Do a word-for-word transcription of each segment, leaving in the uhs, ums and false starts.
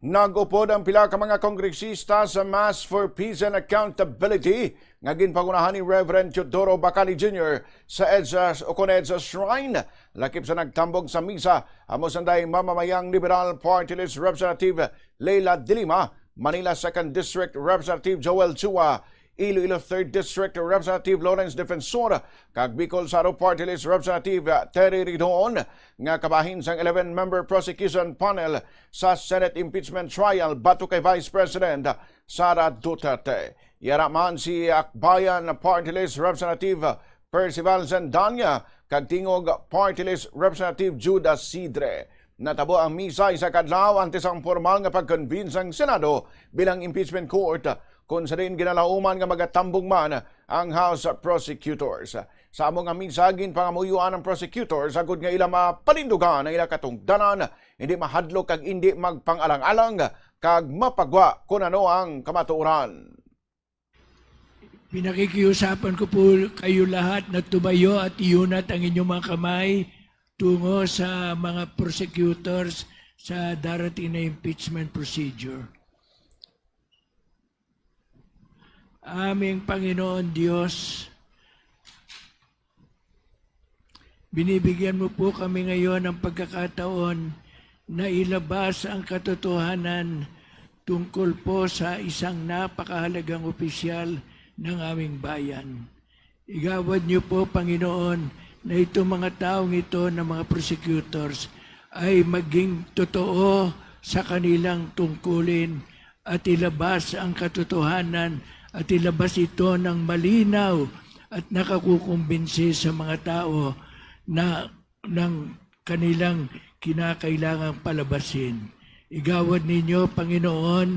Nag-upod ang pila ka mga kongresista sa Mass for Peace and Accountability nga ginpangunahan ni Reverend Teodoro Bacali Junior sa EDSA o kon EDSA Shrine, lakip sa nagtambong sa misa amo sanday mamamayang Liberal Party List Representative Leila de Lima, Manila Second District Representative Joel Chua, Iloilo Third District Representative Lawrence Defensor, kag Bicol Saro Party List Representative Terry Ridon, nga kabahin sang eleven-member prosecution panel sa Senate impeachment trial batok kay Vice President Sara Duterte. Yara man si Akbayan Party List Representative Percival Zendanya kag Tingog Party List Representative Judas Sidre. Natabo ang misa isa ka adlaw antes ang formal nga pag-convene sang Senado bilang impeachment court, kung sa diin ginalauman nga magatambong man ang House Prosecutors. Sa amo nga misa, ginpangamuyoan ang prosecutors agud nga ila mapalindugan ang ila katungdanan, hindi mahadlok kag hindi magpang-alang-alang kag mapagwa kon ano ang kamatuoran. Pinakikiusapan ko po kayo lahat na tumayo at iunat ang inyong mga kamay tungo sa mga prosecutors sa darating na impeachment procedure. Aming Panginoon Diyos, binibigyan mo po kami ngayon ng pagkakataon na ilabas ang katotohanan tungkol po sa isang napakahalagang opisyal ng aming bayan. Igawad niyo po, Panginoon, na itong mga taong ito na mga prosecutors ay maging totoo sa kanilang tungkulin at ilabas ang katotohanan at ilabas ito ng malinaw at nakakukumbinsi sa mga tao na ng kanilang kinakailangang palabasin. Igawad ninyo, Panginoon,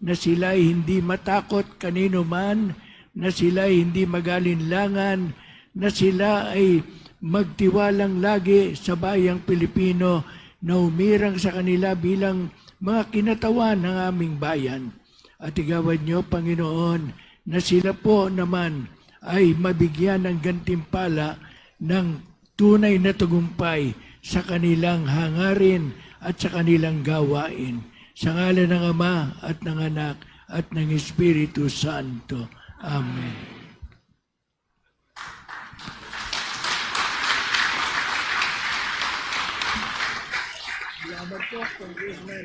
na sila'y hindi matakot kanino man, na sila'y hindi magalinlangan, na sila ay magtiwalang lagi sa bayang Pilipino na humirang sa kanila bilang mga kinatawan ng aming bayan. At igawad niyo, Panginoon, na sila po naman ay mabigyan ng gantimpala ng tunay na tagumpay sa kanilang hangarin at sa kanilang gawain. Sa ngalan ng Ama at ng Anak at ng Espiritu Santo. Amen. Salamat po, Congressman.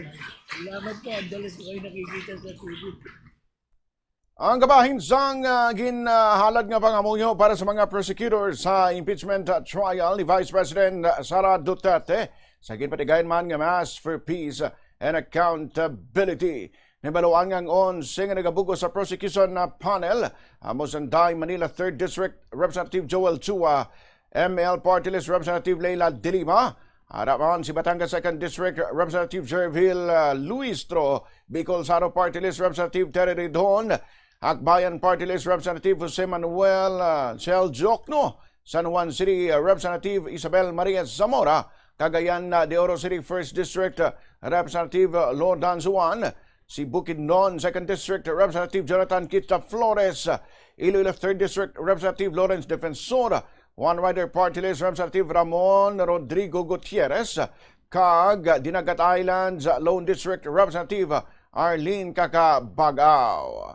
Salamat po. Ang dalas ko kayo nakikita sa T V. Ang kabahin sang, ah, ginhalad nga pangamuyo para sa mga prosecutor sa impeachment, ah, trial ni Vice President Sara Duterte sa ginpatigayon man nga Mass for Peace and Accountability. Nahibaluan nga ang onse nga nagabugo sa prosecution na panel, amo sanday Manila Third District Representative Joel Chua, M L Party List Representative Leila de Lima, ara man si Batangas Second District Representative Jervil, ah, Luistro, Bicol Saro Party List Representative Terry Ridon, Akbayan Party List Representative Jose Manuel, ah, Chel Jokno, San Juan City, ah, Representative Isabel Maria Zamora, Cagayan, ah, de Oro City First District, ah, Representative, ah, Lordan Juan, si Bukidnon Second District Representative Jonathan Kita Flores, Iloilo Third District Representative Lawrence Defensor, One Rider Party List Representative Ramon Rodrigo Gutierrez, kag Dinagat Islands Lone District Representative Arlene Kakabagaw.